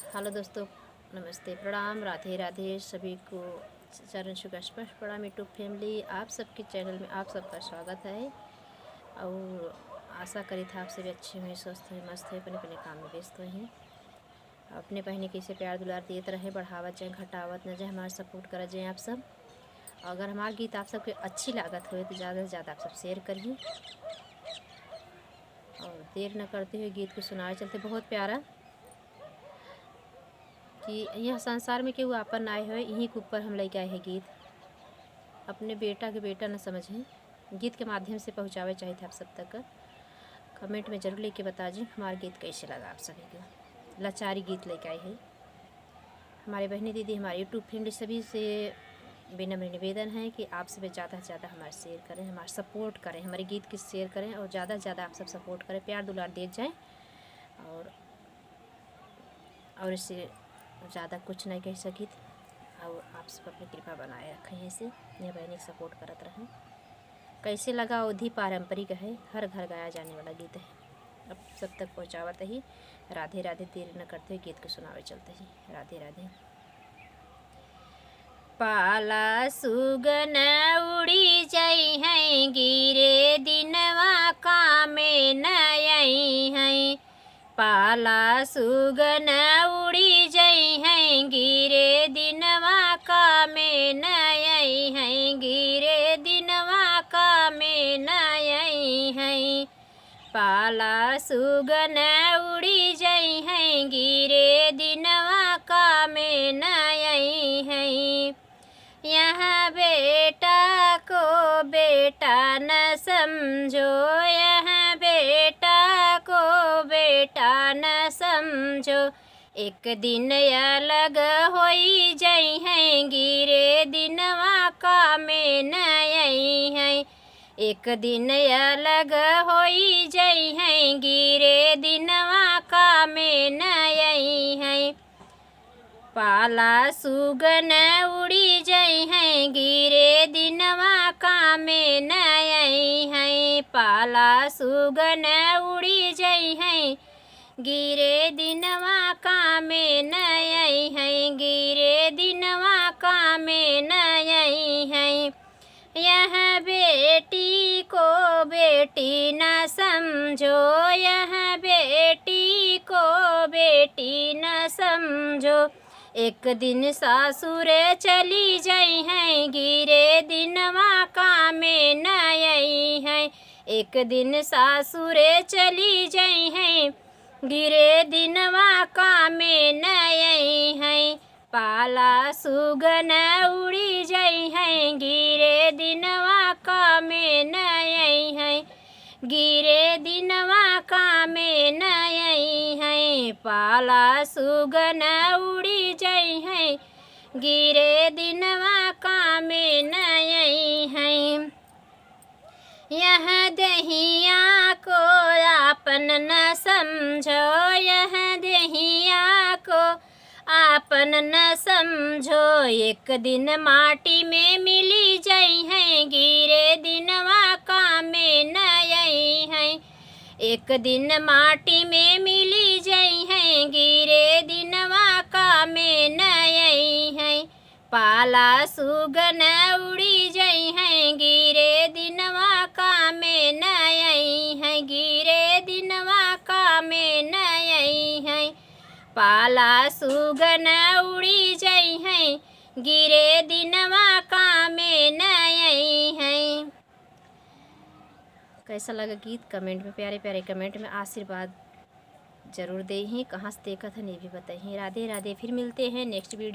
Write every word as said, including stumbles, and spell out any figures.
हेलो दोस्तों, नमस्ते, प्रणाम, राधे राधे। सभी को चरण छू के स्पर्श प्रणाम। YouTube family, आप सबके channel में आप सबका स्वागत है और आशा करी था आप सभी अच्छे हुए, स्वस्थ हुए, मस्त हुए, अपने अपने काम में व्यस्त हुए हैं। अपने बहिनी कैसे प्यार दुलार देत रहे, बढ़ावत जाए, घटावत न जाए, हमारा support करा जाए आप सब। अगर हमार गीत आप सबके अच्छी लागत हुए तो ज़्यादा से ज़्यादा आप सब share करिए। और देर न करते हुए गीत को सुनावे चलते। बहुत प्यारा कि यह संसार में केहू आपन ना आए होए, इहीं के ऊपर हम लेके आए हैं गीत। अपने बेटा के बेटा न समझें, गीत के माध्यम से पहुँचावे चाहित आप सब तक। Comment में जरूर लेके बता जी हमारा गीत कैसे लगा आप सभी को। लाचारी गीत लेके आए हैं। हमारे बहनी दीदी, हमारे YouTube family सभी से विनम्र निवेदन है कि आप सभी ज़्यादा से ज़्यादा हमारे share करें, हमारे support करें, हमारे गीत की share करें और ज़्यादा से ज़्यादा आप सब support करें, प्यार दुलार दे जाएँ। और, और इससे ज़्यादा कुछ नहीं कह सकित। और आप सब अपनी कृपा बनाए रखें, ऐसे यह बहनी के support करत रहें। कैसे लगा अवधी पारंपरिक है, हर घर गाया जाने वाला गीत है। अब सब तक पहुँचावत ही। राधे राधे। देर न करते हुए गीत को सुनावे चलते ही। राधे राधे। पाला सुगन उड़ी जइहैं, गिरे दिनवा कामे न अइहैं। पाला सुगन उड़ी जइहैं, गिरे दिनवा कामे न अइहैं, गिरे दिनवा कामे न अइहैं। पाला सुगन उड़ी जइहैं, गिरे दिनवा कामे न अइहैं। यहाँ बेटा को बेटा न समझो, यहाँ बेटा को बेटा न समझो। एक दिन अलग होई जइहैं, गिरे दिनवा कामे न अइहैं। एक दिन अलग होई जइहैं, गिरे दिनवा कामे न अइहैं। पाला सुगन उड़ी जइहैं, गिरे दिनवा कामे न अइहैं। पाला सुगन उड़ी जइहैं, गिरे दिनवा कामे न अइहैं, गिरे दिनवा कामे न अइहैं। यहाँ बेटी को बेटी न समझो, यहाँ बेटी को बेटी न समझो। एक दिन सासुर चली जइहैं, गिरे दिनवा कामे न अइहैं। एक दिन सासुर चली जइहैं, गिरे दिनवा कामे न अइहैं। पाला सुगन उड़ी जइहैं, गिरे दिनवा कामे न अइहैं। गिरे दिनवा कामे न अइहैं। पाला सुगन उड़ी जइहैं, गिरे दिनवा कामे न अइहैं। यह देहिया को आपन न समझो, यह देहिया को आपन न समझो। एक दिन माटी में मिली जइहैं, गिरे दिनवा कामे न अइहैं। एक दिन माटी में मिली जइहैं, गिरे दिनवा कामे न अइहैं। पाला सुगन उड़ी जइहैं, गिरे दिनवा कामे न अइहैं, गिरे दिनवा कामे न अइहैं। पाला सुगन उड़ी जइहैं, गिरे दिनवा कामे न अइहैं। कैसा लगा गीत, comment में, प्यारे प्यारे comment में आशीर्वाद जरूर देइहीं। कहाँ से देखत हन, ये भी बताइहीं। राधे राधे, फिर मिलते हैं next video।